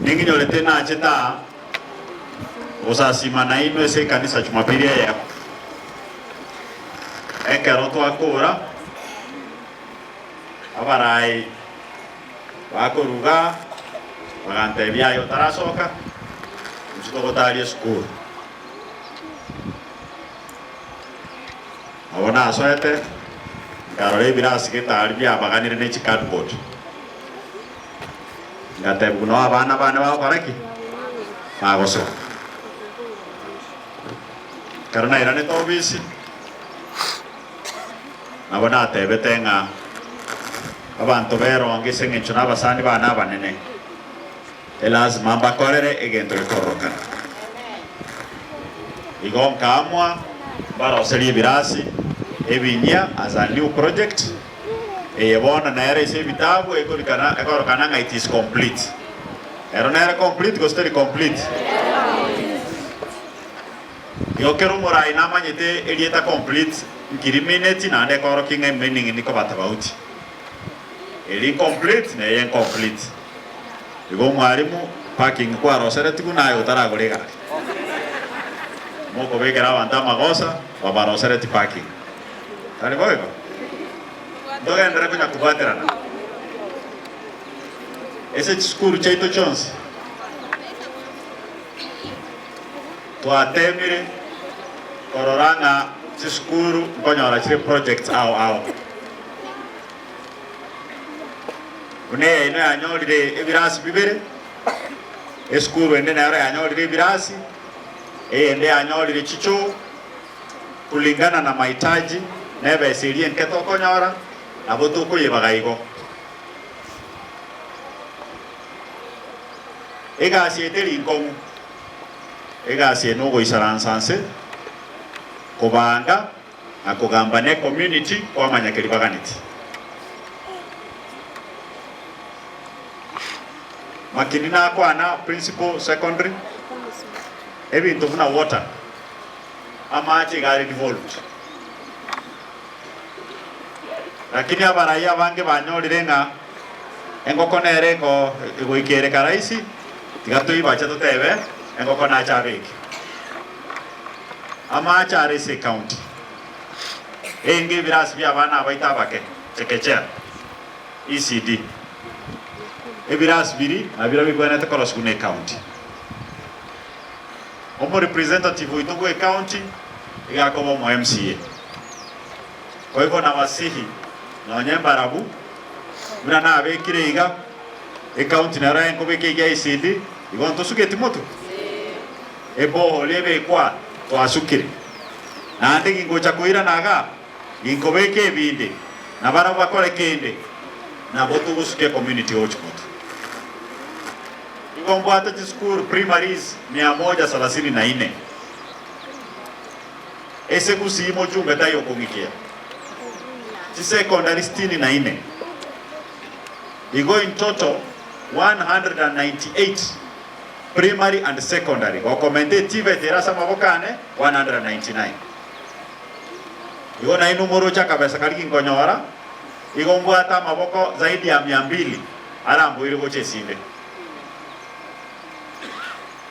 Ning'inyorete nachete aa gosasima nainwe ase ekanisa Jumapili eyemo. Ekero twakora, abarai bakoruga bagantebia aye otarasoka, inche togotaria esukuru. Nabo nasoete, nkarora ebirasi getari biabaganire ne chicardboard. Ngatebigwa nao abana bane bagokora ki? Bagosoma. Ekero nairanete obisi, nabo natebete ng'a abanto beronge ase eng'encho nabasani bane abanene, elasima mbakorere egento gekororokana. Igo nkaamua mbaroserie ebirasi ebinyia as a new project, eye bono nere ase ebitabu ekorikana ekorokana ng'a it is complete. Ero nere complete gose teri complete? Igo kera omorai namanyete erieta complete nki rimineti naende ekorokia ng'a emeaning nikoba tofauti. Eri incomplete na eye incomplete. Igo omwalimu parking kwaroseretigwe naye otaragora egari. Mokobekera abanto amagosa babarosereti parking. Tari boigo? Ntogenderere konya kobwaterana ase chisukuru chiaito chionsi. Twatemire korora ng'a chisukuru nkonyora chire projects ao ao. Buna eyaino yanyorire ebirasi bibere, esukuru ende nero yanyorire ebirasi, eyende yanyorire chichoo, kulingana na mahitaji na ebesa eria enke tokonyora, nabo tokoyebaga igo. Egasi eye teri nkong'u, egasi eye nogoisaransa nse, kobanga na kogamba ne community kwamanya keri baganeti. Makini nakwana principal secondary, ebinto buna water, amache iga are devolved. Lakini abarai abange banyorire ng'a engoko nere eko egoika ere karaisi, tiga toibache totebe engoko nache abeke. Amache are ase ecounty enge ebirasi bia abana abaito abake, chekechea, ECD. Ebirasi biri nabirobio bibwenerete korosigwa na ecounty. Omo representative oito bwe ecounty iga akoba omo MCA. Kwa hivyo nabasihi nonye mbarabu buna nabekire iga ecounty nero enkobeka iga ECD igo ntosugeti motwe. Ebohori ebekwa twasukire, naende gingocha koirana igaa, ginkobeka ebinde, na barabwo bakore kende, nabo togosukia community gochia motwe. Igo mbwate chisukuru primaries mia moja salasini na ine ase Gusii mochumbe taiyo kong'ikia, chisecondary sitini na ine, igo in total 198. Primary and Secondary, gokomenta eTVET ere ase amaboko ane 199. Igo nainwe moroche akabesa karia ginkonyora, igo mbwate amaboko zaidi ya mia mbili aramboire gocha esinde.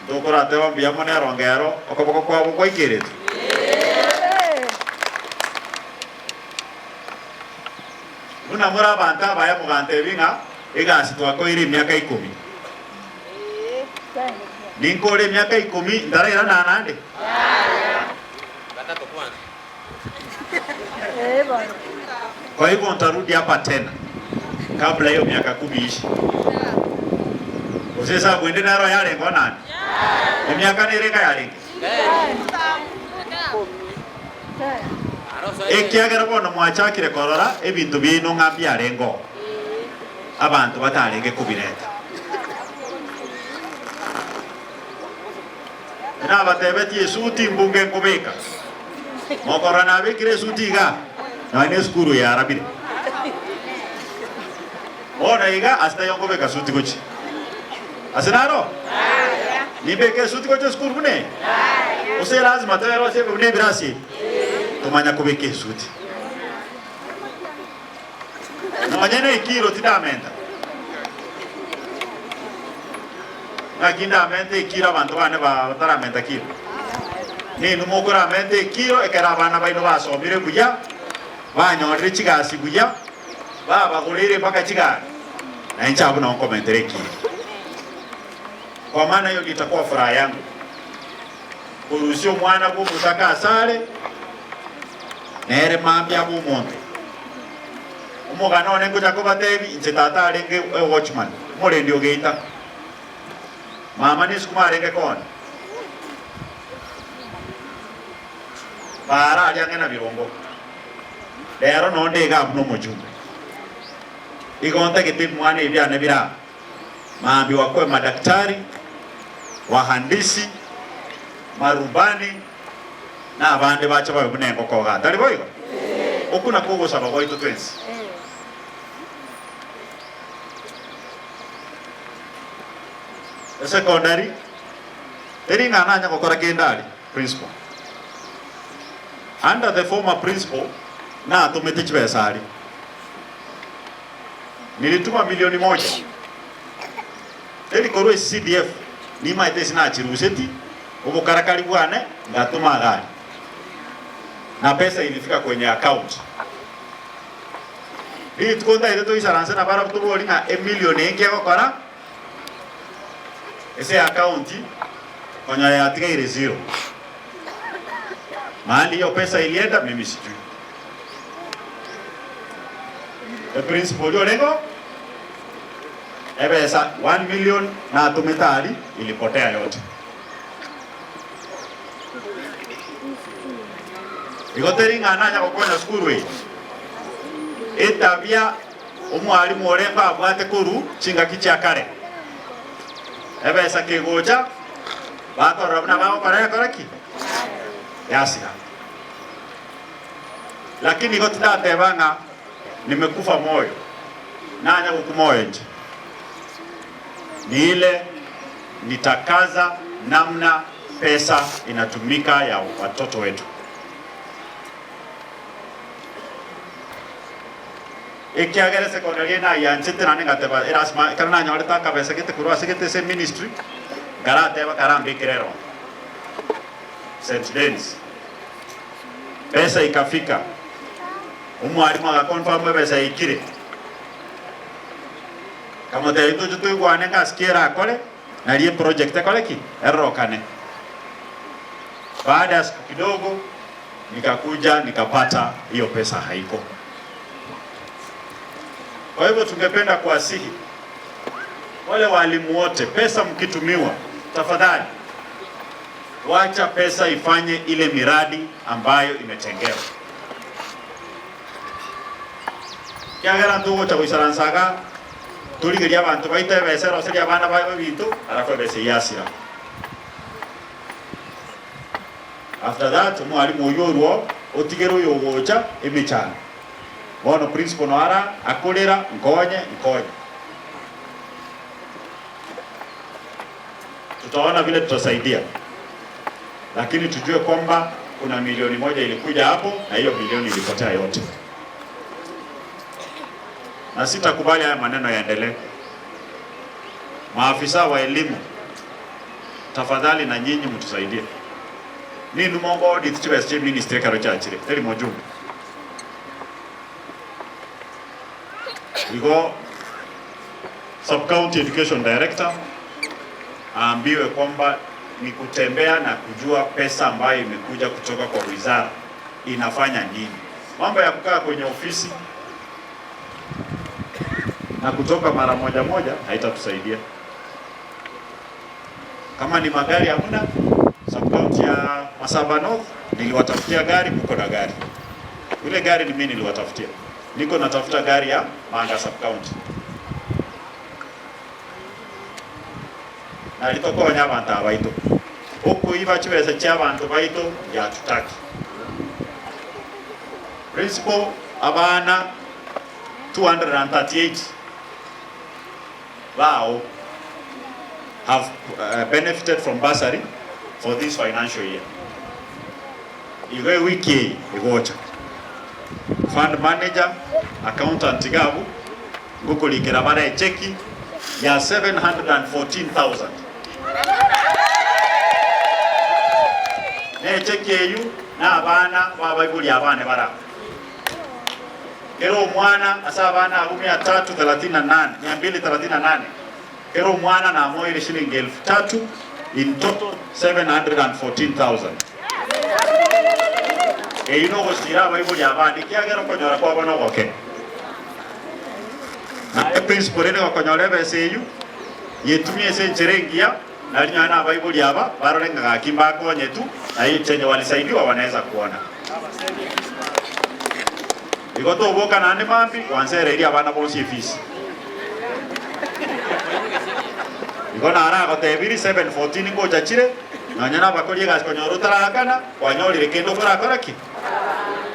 Ntokorateba mbuya mono erongo ero okoboko kwabo kwaikeretwe? Buna more abanto abaya mogantebia ng'a egasi twakoire emiaka ikomi. Ninkore emiaka ikomi ntarairana naende? Kwa hivyo ntarudi hapa tena kabla hiyo miaka kumi iishe. Gose esabu ende nero yarengeo naende? Emiaka nere enga yarenge? Ekiagera bono mwachakire korora ebinto biaino ng'a mbiarengeo, abanto batarenge kobireta. Nabatebetie esuti mbunge nkobeka, mokorora nabekire esuti iga, nonya na esukuru yarabire. Bono iga ase taiyo nkobeka suti gochia. Ase naro? Nimbeke esuti gochia esukuru buna eye? Gose elasima toerosie ebe buna ebirasi ebi? Tomanya kobeka esuti. Nonya nekiro tindamenta. Ng'aki ndamente ekiro abanto bane bataramenta kiro? Ninwe mokoramente ekiro ekero abana baino basomire buya, banyorire chigasi buya, babagoreire mpaka chigari, na inche abwo nao nkomentera ekiro. Kwa maana hiyo nitakuwa furaha yangu korusia omwana bw'omotaka asare, nere mambia abe omonto. Omogano one ngocha kobatebi, inche tata arenge ewatchman, omorendi o geita. Mama nesukuma arenge koonia. Baara aria ang'e na birongo. Rero nonde iga abwo nomojumbe. Igo ntagete ebimwana ebi biane bire aa. Mambia wakwe madaktari, wahandisi, marubani, na abande bache babe buna engoko igaa. Tari boigo? Okwo nakwo ogosaba gwaito twensi. Esekondari, teri ng'a nanye gokora kende aria, principal. Under the former principal, natomete chibesa aria. Nilituma milioni moja. Teri korwa ase CDF, nimaete ase nachiruseti, obokarakari bwane ngatoma iga aria. Na pesa ilifika kwenye account. Rituko ntaete toisaranse na barabwo tobori ng'a emilion eye nki egokora ase account konyora yatigaire zero. Mahali hiyo pesa ilienda mimi sijui. Eprinciple oria orenge oo ebesa 1 million natomete aria ilipotea yote. Igo teri ng'a nanya gokonya sukuru eye. Etabia omwalimu orenge abwate korwa chingaki chia kare. Ebesa kegocha, bakorora buna bagokora ekore ki? Yasira. Lakini igo tindateba ng'a nimekufa moyo, nanya gokwa moyo inche. Ni ile nitakaza namna pesa inatumika ya watoto wetu. Ekiagera esekondari eye nayianchete naende ngateba erasima ekero nanyorete akabesa gete korwa ase gete ase eministry nkarateba karambekere erondo. St. Denis. Pesa ikafika, omwalimu agaconfirm ebesa yaikire. Nkamotebia toche toigwane ngasi ki erakore nario eproject ekore ki? Erorokane. Baada ya siku kidogo nikakuja nikapata hiyo pesa haiko. Kwa hivyo tungependa kuwasihi wale walimu wote, pesa mkitumiwa, tafadhali wacha pesa ifanye ile miradi ambayo imetengewa. Ekiagera ntogocha goisaransa iga torigerie abanto baito ebesa eroserie abana baye ebinto, alafu ebesa eyio yasira. After that omwalimu oyio orwo otigere oyo ogocha emechando. Bono principal noyo ara akorera nkonye nkonye. Tutaona vile tutasaidia lakini tujue kwamba kuna milioni moja ilikuja hapo na hiyo milioni ilipotea yote, na sitakubali haya maneno yaendelee. Maafisa wa elimu, tafadhali na nyinyi mtusaidie. Ninwe mongo audit chibesa chia ministry ekero chiachire teri mojumbe igo Sub County Education Director aambiwe kwamba ni kutembea na kujua pesa ambayo imekuja kutoka kwa wizara inafanya nini. Mambo ya kukaa kwenye ofisi na kutoka mara moja moja haitatusaidia. Kama ni magari hamna, sub county ya Masaba North niliwatafutia gari, mko na gari. Ile gari ni mimi niliwatafutia. Niko natafuta gari ya Manga sub county. Nari tokonya abanto aba baito. Okoiba chibesa chia abanto baito yatutaki. Principal abana 238 bao have benefited from bursary for this financial year. Igo ewiki eye egocha fund manager, accountant iga abwo ngokorikera bare echeki ya 714,000. Necheki eyio na abana b'abaibori abane barabwo. Kera omwana ase abana abwo mia tatu thelathini na nane, mia mbili thelathini na nane, kera omwana namoeire shilingi elfu tatu, in total 714,000. Eyio nogosiira abaibori abande, ekiagera okonyora kwabo nogoke. Naye principal rende gokonyora ebesa eyio, yetumie ase enchera engiya, Nari nonya nabaibori aba barore ng'a gaki mbakonyetu, na chenye walisaidiwa wanaweza kuona. Igo toboka naende mambi gwansereirie abana bonsi efisi. Igo naragotebirie 7:14 ngocha chire, nonya nabakori egasi konyora otaraakana, kwanyorire kende okorakora ki?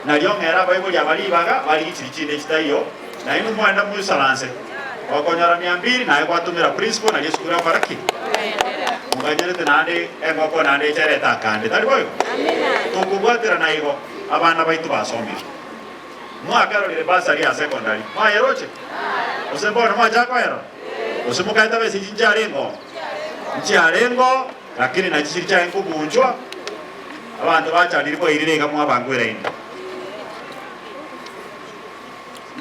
Nario ng'ere abaibori aba ribaga barigie chiri chinde chitaiyo, nainwe mwende moisaranse. Gokonyora mia mbiri naye gwatomera principal nario esukuru akora ki? Monganyerete naende engoko naende eche erete akande, tari boigo? Tokobwaterana igo, abana baito basomire. Mwakarorire bursary ya secondary, mwayeroche? Gose mbono mwachaka koyerora? Gose mokaeta besa echi nchiarengo? Nchiarengo, lakini nachi chiri chiaye nkobunchwa, abanto bachanire kwairire iga mwabangwera inde.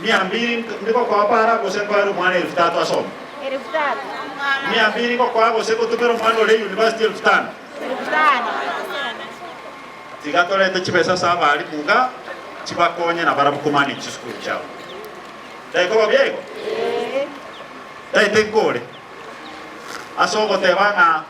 Mia mbiri ndigokoa para gose nkoere omwana elfu tatu asome? Elfu tatu. Mia mbiri ngokoa gose ngotomere omwana ore university elfu tano? Elfu tano. Tiga torete chibesa ase abalimu iga chibakonye nabarabwo komanage chisukuru chiabo. Taikoba buya igo? Ee. Taete nkore ase ogoteba ng'a.